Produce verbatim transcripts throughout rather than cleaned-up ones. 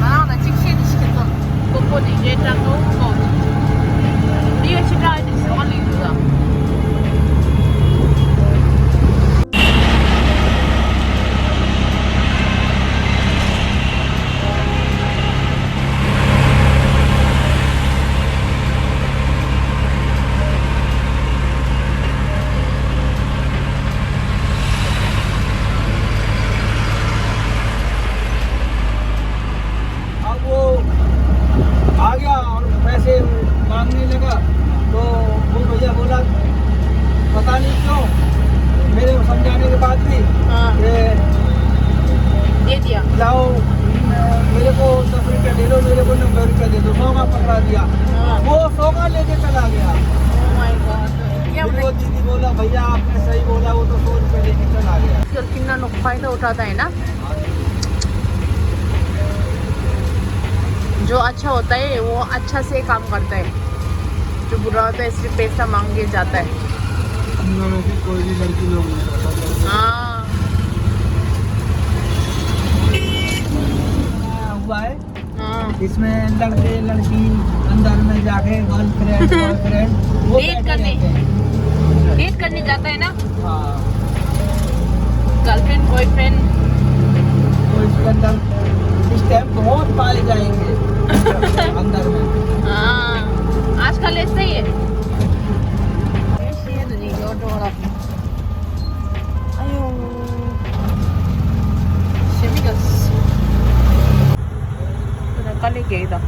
ང་རང་ལ་གཅིག་བཤད་ནི་ཞིག་གི་ཚོད། ཀོ་པོ་ནི་རེད་དྲ་ཀོ་ཀོ། འདི་ཡོད་ཕྱི་དྲ་ཨ་ནི་ཟོག་ལི་འདུག་ལ། अब वो आ गया और पैसे मांगने लगा, तो वो भैया बोला, पता नहीं क्यों मेरे को समझाने के बाद भी हाँ। ये दे दिया। जाओ, मेरे को दस रुपया दे दो, मेरे को नब्बे रुपया दे दो, सौ का पकड़ा दिया। हाँ। वो सौ का लेके चला गया। Oh my God। क्या फिर वो दीदी बोला, भैया आपने सही बोला, वो तो सौ रुपया लेके चला गया। और कितना नुक-, फायदा उठाता है ना। जो अच्छा होता है वो अच्छा से काम करता है, जो बुरा होता है सिर्फ पैसा मांग के जाता है। हम लोगों की कोई भी लड़की लोग नहीं करता। हाँ। हुआ है। हाँ। इसमें लड़के लड़की अंदर में जाके गर्लफ्रेंड बॉयफ्रेंड वो डेट करने। डेट करने जाता है ना। हाँ। Girlfriend boyfriend. तो इसके अंदर इस टाइम बहुत पाए जाएंगे अंदर में। हाँ, आजकल ऐसे ही है। དཀའ་ལས་རྒྱག་ཡི་ད། དཀའ་ལས་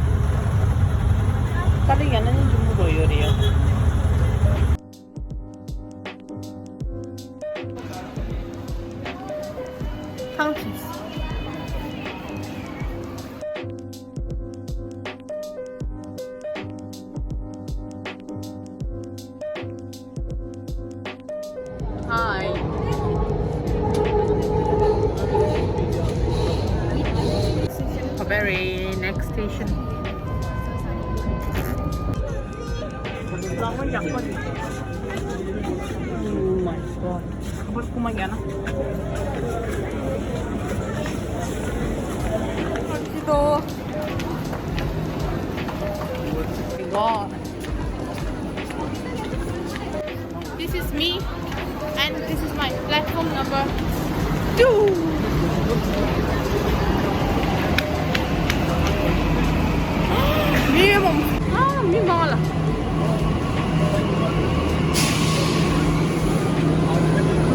རྒྱག་ན་ནི་འཇུ་མོ་རོ་ཡོད་རེད་ཡ། ཐང་ཆད། Hi. Very next station. Oh my God. ཁ་པར་རྐུ་མ་རྒྱག་ན། This is me, and this is my platform number two. མི་མང་། ཨ། མི་མང་ལ།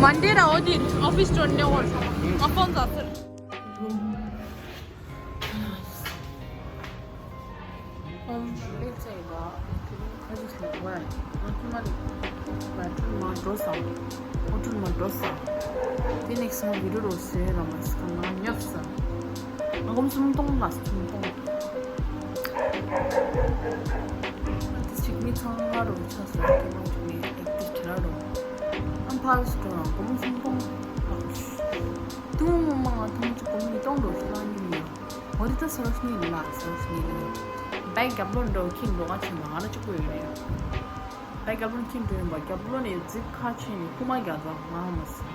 མན་ཌེ་ར་འོ་དེ་ཨོ་ཕིས་ཏོ་ནེ་ཝར། ཨ་ཕོན་ཟ་ཚར། འགྲོ་ས། ཨོ་ཊུ་མ་འགྲོ་ས། དེ་ནེག་སི་ཊི་བི་ཌི་ཡོ་རོ་སེ་ར་མ་སི་ཁ་ང་ཉོབ་ས། ང་སྒོར་སུམ་སྟོང་ལ་སུམ་སྟོང་། ཨ་ཏི་ཅིག་མི་ཚང་ང་རོ་ཆ་སོ་ཏི་མ་ཅུ་ནི་ཨེག་ཏི་ཁྲ་རོ། ཨམ་ཕ་སི་ཏོ་ང་སྒོར་སུམ་སྟོང་ལ། ཏུང་མ་ང་ཏུང་ཅུ་སྒོར་མི་སྟོང་རོ་ཤི་ལ་ཉི་མི་ཡོ། འོ་དེ་ད་སོ་སི་ནི་ལ་སོ་སི་ནི་ལ། བའི་རྒྱབ་ལོ་འགྲོ་ཁྱིམ་འགྲོ་ང་ཆེན་མ་ང་ལ་གཅིག་པོ་ཡོད་རེད། ད་རྒྱབ་ལོ་ཁྱིམ་འགྲོ་ཡིན་པ། རྒྱབ་ལོ་ནས་རྫིག་ཁ་ཆེ་ནས་རྐུ་མ་རྒྱག་ཙང་ང་མ་སི།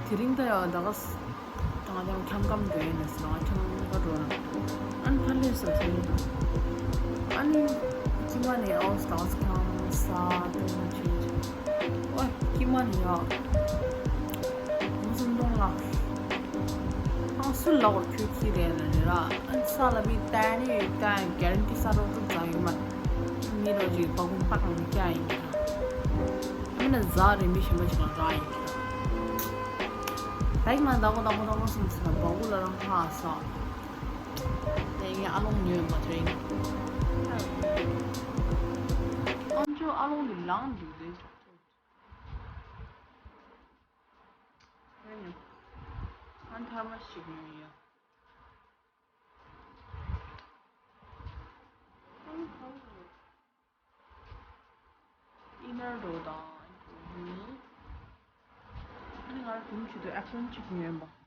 དེ་རིང་ད་ཡང་ད་ག་ས་ང་ཅང་ཁྱམ་ཁམ་འགྲོ་ཡིན་ནས་སི་ང་ཁྱམ་ག་འགྲོ་ན། ཨན་ཕ་ལེ་སི་ལ་སི་ཨ་ནི་ཀི་མ་ནས་ཨའོ་སི་ད་ག་ས་ཁྱམ་ས་དེ་མ་ཆེ་ཆེ། ཨོ་ཀི་མ་ནས་ཡ། མུ་སུམ་སྟོང་ལ། ཨང་སུ་ལ་བར་ཁྱོད་ཀྱི་རེད་ལ་རེད་ར། ཨན་ས་ལ་མི་ཏན་ནི་ཏན་གེ་རན་ཊི་ས་རོ་ཏུ་ཛ་ཡིན་མ། མི་རོ་ཅིག་བ་ཀུམ་པ་དང་མི་ཀྱ་ཡིན་གྱི་ར། མི་ན་ཛ་རེ་མི་ཤེས་མ་ཅིག་ལ་ར་ཡིན་གྱི་ར། ད་ཡིན་ན་ད་གོ་ད་གོ་ད་གོ་སུམ་སི་ན་བ་ཀུ་ལ་རང་ཧ་ས། དེ་ངས་ཨ་ལོང་ཉོས་མ་ཐོས་ཡིན། ཨང་ཅོ་ཨ་ལོང་ནི་ལང་འདུག་དེ། ཨ་ནི། ཨ་ཐར་མ་ཞིག་ཉོས་ཡ། ཨི་ནར་རོ་དང་། ཨ་ནི་ང་རང་དུང་ཆུ་དུ་ཨེ་ཕོན་གཅིག་ཉོས་པ།